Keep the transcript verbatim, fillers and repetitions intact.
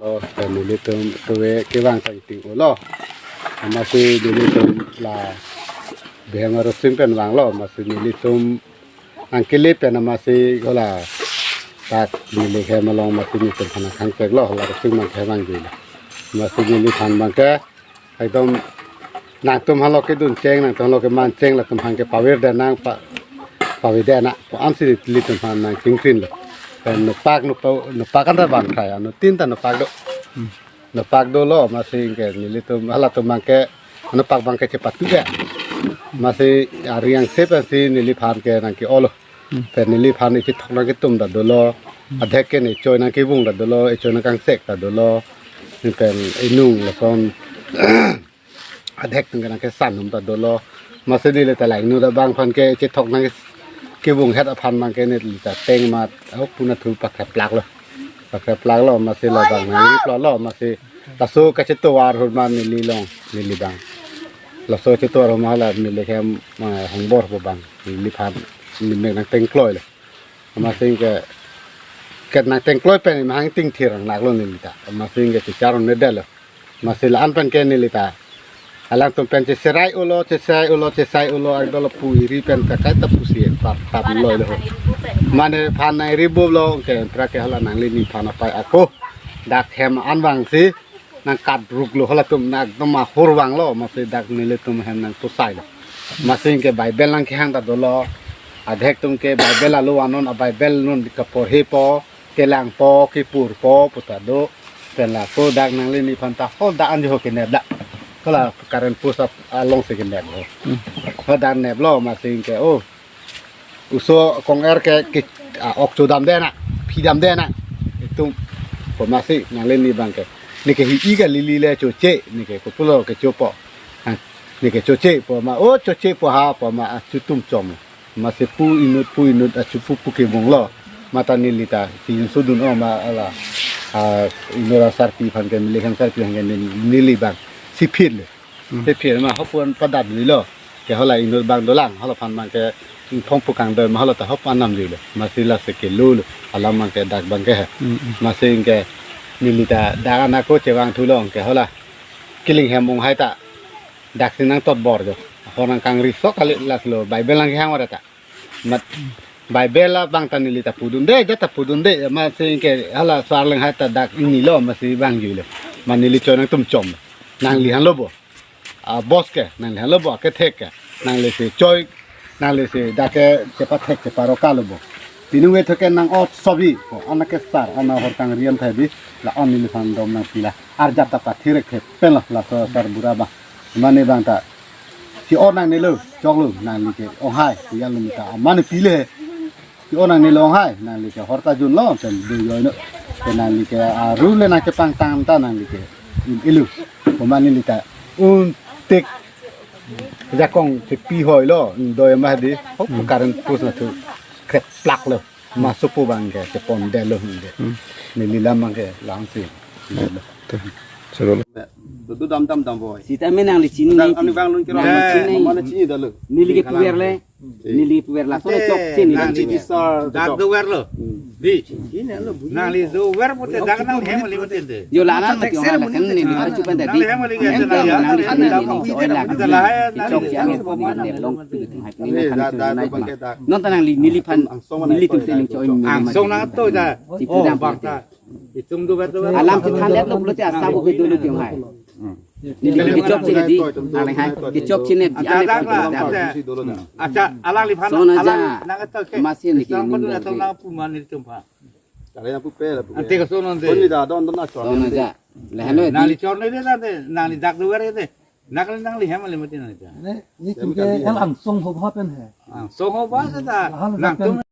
Pen nelitum tuve kevang tang ting ulo. Amatsi nelitum la Bihem Arosing pen vanglo, amatsi nelitum nangkele pen amatsi hala dak neli hem along amatsi nelitum aphan khang teklo, hala Arosing abang ke vangjuilo. Amatsi neliphan abang ke ekdom nangtum hala kedun cheng, nangtum hala keman cheng, latum aphan ke pavirdet nang pa, pavirdet nang. Pu-an si nelitum aphan nangchingkrinlo. Pen nopak nopak nopak anta bang thai, anuttin ta nopak do. Nopak dolo, amatsi ke nelitum halatum abang ke nopak abang ke chepatu ya. Amatsi ari angse pensi neliphan ke nangke-olo. Pen neliphan echethok nangketum ta dolo. Adhek ke ne choi nangkevung ta dolo, echoi nangkangsek ta dolo. Pen inung lason adhek atum ke nangkesan atum ta dolo. Amatsi neli ta la inut abang aphan ke echethok nangkevung het aphan abang ke neli ta teng mat, oh, puna thu pakreplaklo. Pakreplaklo, amatsi labang nangriplalo, amatsi laso kachetovar ahut ma neli along, neli abang. Laso chetovar ahut ma hala neli hem, eh, hongbor pu abang, neliphan, neli mek nangtengkloilo. Amatsi ke, ket nangtengkloi pen mahang tingthir nang naklo neli ta. Amatsi ke chichar un-edetlo. Amatsi la-an pen ke neli ta alangtum pen cheserai ulo, cheserai ulo, cheserai ulo, akdolo pu iri pen kakai ta pusi par tap loilo. Mane phan nangribulo ke pra ke hala nangli nephan apai ako. Dak hem an vangsi nangkatruklo, halatum nang ekdom ahur vanglo, amatsi dak nelitum hem nangpusailo. Amatsi ke Bible nangkehang ta dolo. Adhek atum ke Bible alo anon a-Bible non kaporhepo, kelangpo, kepurpo pu ta do. Pen la ko dak nangli nephan ta ho dak anjo kenep dak. Hala current post alongsi keneplo. Ho dak neplo, amatsi ke, oh, oso kong-er ke, ke, ah, ok chodamde nang, phidamde nang. Itum, pu amatsi nangli ne abang ke. Neke hi-i kali le choche, neke kopulo kechopo. Ah, neke choche pu ma, oh, choche pu ha pu ma, ah, chutum chom. Amatsi pu inut, pu inut, ah, chupu pu kevunglo. Mata neli ta, si yun sudun o ma ala. Ah, inut asarpi aphan ke, neli hem sarpi aphan ke, neli, neli abang. Si phirle. Hmm. Te phir ma hopu an padat juilo. Ke hala inut abang dolang, hala aphan abang ke ingthong pu kangdoi ma hala ta hopu an namjuilo. Amatsi lasi kelolo, alam abang ke dak abang ke he. Hmm, hmm. Amatsi ke neli ta dak an ako chevang thulo ke hala. Kiling hem ong hai ta. Daksi nangtotbor jo. Ho nangkangri sok kali laslo Bible nangkehang ora ta. Mat Bible abang ta neli ta pudunde, ja ta pudunde, amatsi ke hala sarleng hai ta dak inilo, amatsi vangjuilo. Ma neli choi nangtum chom. Nangliphan lo bo. Ah, boss ke, nangliphan lo bo, akethek ke. Nanglisi choi, nanglisi dak ke chepathek cheparoka lo bo. Pini we thoke nang ot sobi, ko, ana ke sar, ana hor kangriam thai bi, la-an neliphan dom nangpila. Arjap ta pathirek the pen lo, laso sar bura abang. Mane abang ta. Si or nangnelo, choklo, nangli ke, ong hai, ku ya lo mita, mane pile. Si or nangnelo ong hai, nangli ke hor ta junlo, pen do joino. Pen nangli ke, ah, rule nangkepangtang ta nangli ke. Ilu, pu ma neli ta, un tik, jakong chepi hoilo, doi ma di, hop, current post na thu, kreplaklo. Masopo abang ke, chepondetlo hingke. Hmm. Neli lam abang ke, langsi. Te, chalo. Dudu dam dam dam boy. Sita me nangli chini. Dam nai ani bang lun kira. Nangli chini. Mana chini dalu. Neli ke puver le. Neli puver laso le chokche neli. Nangli bisa. Dak dover lo. Di. Nangli dover pute dak nang hem li pute de. Jo la nang mati ong la kan neli mati chupan tadi. Nangli hem li ke. Nangli chini neli choi la. Ada lah ya nangli. Chokche nangli long tu tu hai. Neli kan tu nai. Non ta nangli neliphan. Nelitum si nangchoi. Angsong nangtum ta. Oh, bang ta. Itum dover dover. Alam si than let lo pulote asa bo ke dolo tiong hai. Neli kechokche di. Alang hai. Kechokche ne di. Acha, ane acha, alangliphan. Sona alang ja. Nang ato ke. Masi ni ke. Isang padu atau nang puma nelitum pha. Kali na pupe la pupe. Ante ke sono de. Koni da don don na chon. Sona ja. Lehano di. Nangli chon de la de. Nangli dak dover de. Nangli nangli hem le mati na ja. Ne, ni tum ke el angsong ho bha pen hai. Angsong ho bha sa da. Nangtum